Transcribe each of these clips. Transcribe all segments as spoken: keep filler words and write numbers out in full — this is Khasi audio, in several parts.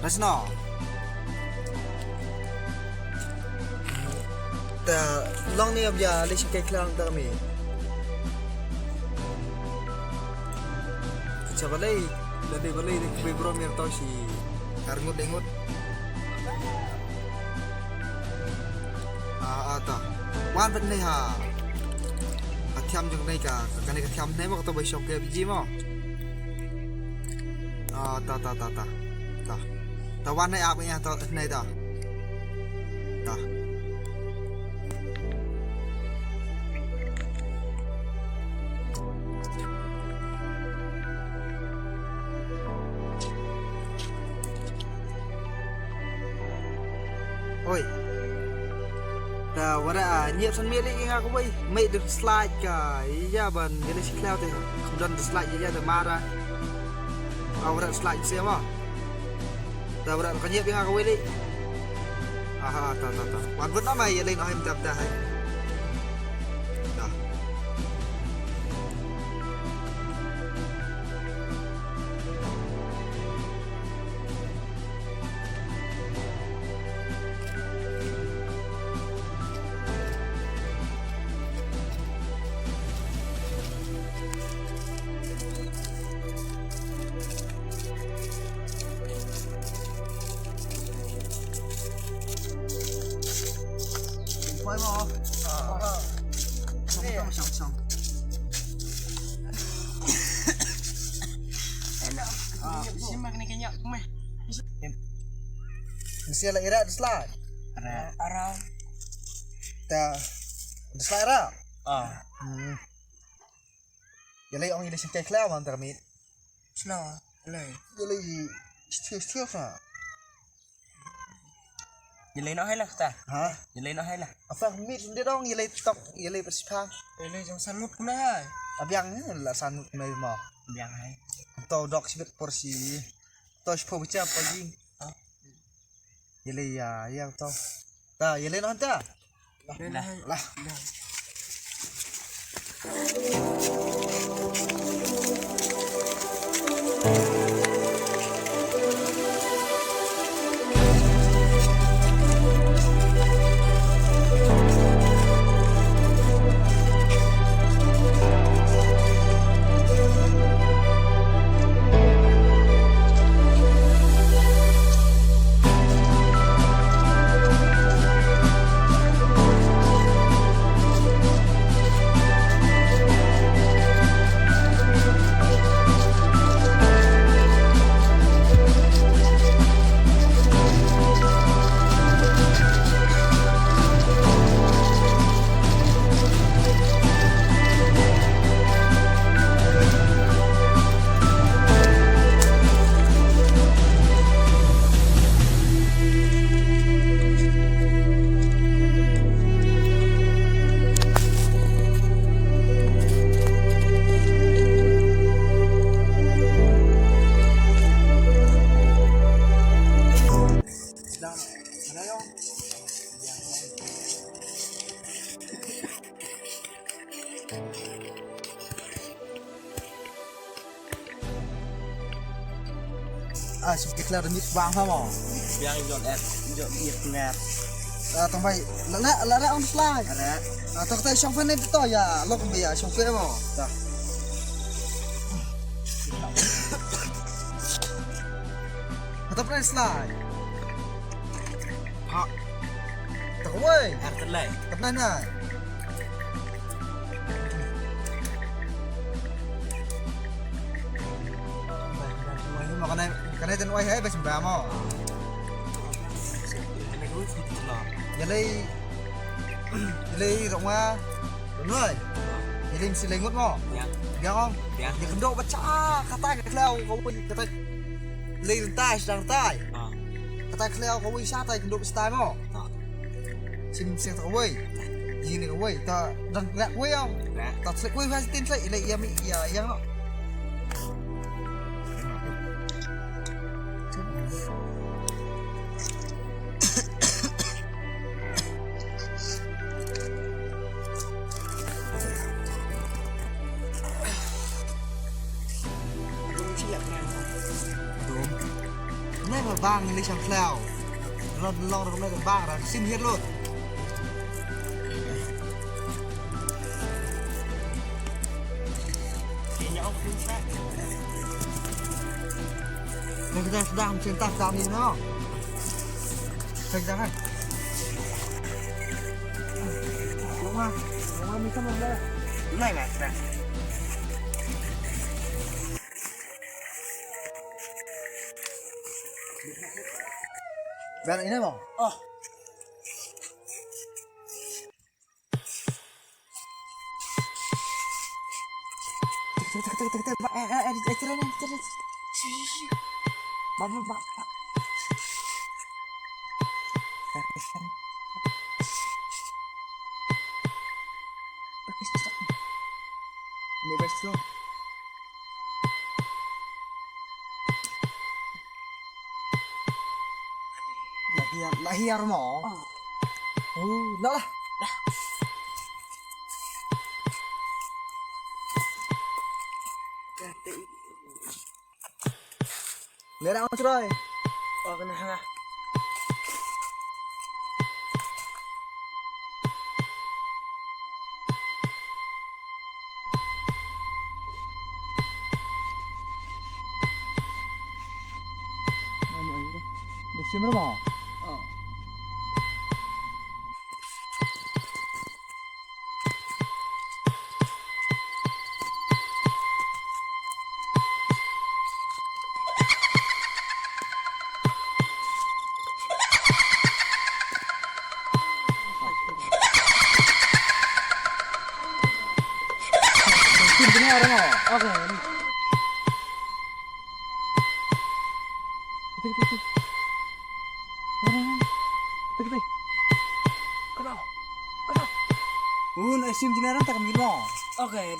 Rasno. Ta long ni abia li shi kai klang ta mi. Cha balei, la dei balei dei kbe bro mir tau shi. Ar ngut dei ngut. Ah, ah, ta. Wan bet nei ha. Ka thiam jong nei ka, ka nei ka thiam nei mo ka to bai shong ke biji mo. Ah, ta, ta, ta, ta. Ta. Ta wan nei ap ïa ta nei ta. Ta. Oi. Da wara a nyiap san mili ki nga ko bai. Mai de slide ka. Iya ban gele si klau te. Khum don de slide iya de mara. A wara slide se ma. Da wara ka nyiap nga ko bai li. Aha, ta, ta, ta. Wan bun nama ya lain ahim tap dah hai. Dah. Poi mo. Ah. Shong, shong, shong, shong. Enak. Ah. Sini makan ikan nyak, meh. Mesti lah irak dislike. Ara. Ara. Ta dislike ara. Ah. Hmm. Ïa lei ong ïa lei sngewthuh khlaw man termit. Sno, lei. Ïa lei sngewthuh sngewthuh sa. Ïa lei noh hai lah ta. Ha? Ïa lei noh hai lah. Apa mit sendiri dong ïa lei tok ïa lei bersifang. Ïa lei jong sanut kena hai. Abiang la sanut kena mo. Abiang hai. To dok sibit porsi. To sipo bicha pagi. Ha? Ïa lei ïa ïa to. Ta ïa lei noh ta. Lah. Lah. Ah, suk kiklar mit bang ha mo. Biang jot et, jot et ngat. Ah, tong bai. La la la la on slide. Ada. Ah, tok tai shong fan to ya, lok bai ya shong fe mo. Dah. Atap rai slide. Ha. Tak wei. Ar telai. Kena na. Mo kena kena ten wei hai bas ba mo. Ïa lei ïa lei rong wa. Noi. Ïa lei si lei ngut mo. Ya. Biang ong. Ya. Ïa kendo bacha kata ka klau ka wei kata. Lei rentai sdang rentai. Ah. Kata khleo kawei sha tai kynduh stai mo. Ah. Sim sim ta kawei. Jing ni kawei ta dang khlek kawei ong. Khlek. Ta khlek kawei ha tin khlek ila ia mi ia ia no. Dum. Nai Bang ni shang khlaw. Ron long ron me bang ran sim hir lut. Ni kita sedang cinta kami no. Sedang kan? Rumah, rumah ni kan ada. Nai nai sedang. Biar ini mau. Oh. Lah hiar, lah hiar mo. Oh. Oh, lah lah. Lah. Lera on chroy. Oh, kena ha. Sim rumah. Oh. Kenal. Kenal. Un, ai sim jinaran tak kami mo. Okay.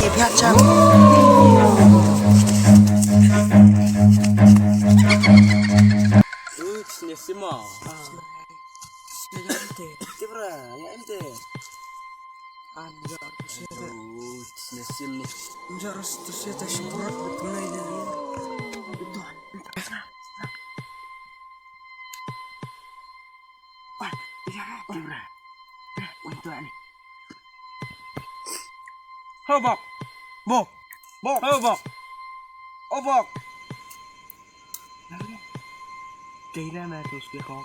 Ni biar jam. Uch, ni sima. Tibra, ya ente. Anjar, uch, ni sim ni. Anjar, tu sia ta shimprot betul ni. Itu. Ho bok. Bok. Bok. Ho bok. O bok. Kaira na tu ske ho.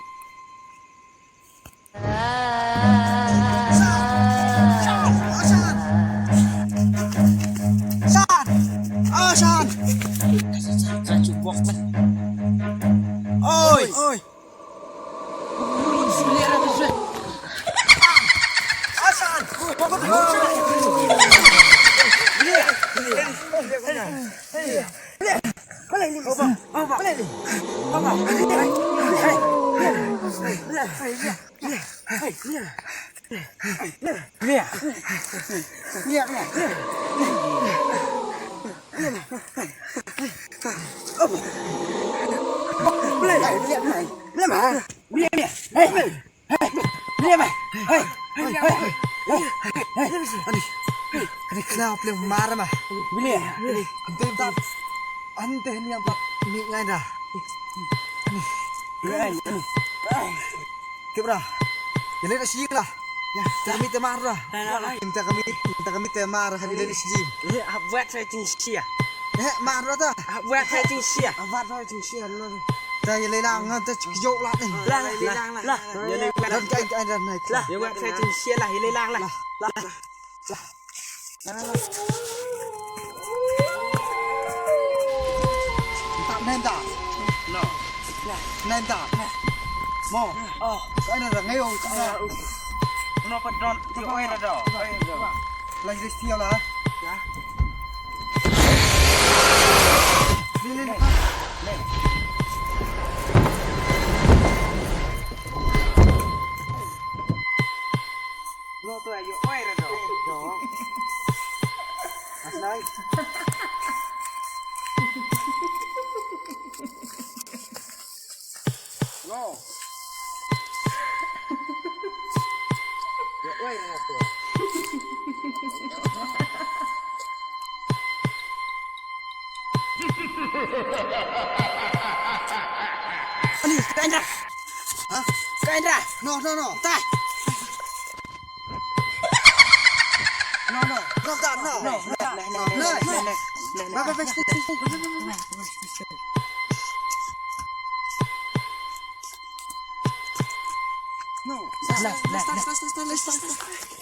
San! Oh, San! Oi! Oi! Ani khlaw pleng mar ma. Ante tat. Ante ni ang pat ni ngai da. Kibra. Ïa leit sha ïing la. Ïa, te kami te mar la. Ïa, ïa, ïa. Ïa, te kami, ïa, te kami te mar, ïa leit sha ïing. Ïa, hap wad sa jingshia. Eh, mar la ta. Hap wad sa jingshia. Hap wad sa jingshia, la. Te ïa leit la, ngan te jingïoh la ni. La, la, la, la. Ïa leit la. Don ka, ka, ka, ka, la. Ïa wad sa jingshia la, ïa leit la, la. La, la. La. Nta nenda. No. Nenda. Mo. Oh. Ka na ra ngai ong ka na. No pa don ti oi ra do. Oi ra do. La ri sti la. Ya. Ni ni. Ni. Lo tu ayo, oi re do. Do. Aslai. Lo. Yo, oi re tu. Ani, ka Indra. Ha? Ka Indra. No, no, no. Tai. No, no. No, no, no. No, no, no. No, no, no. Bye, bye, bye. Stay, stay, stay. No. Stop, stop, stop, stop, stop, stop.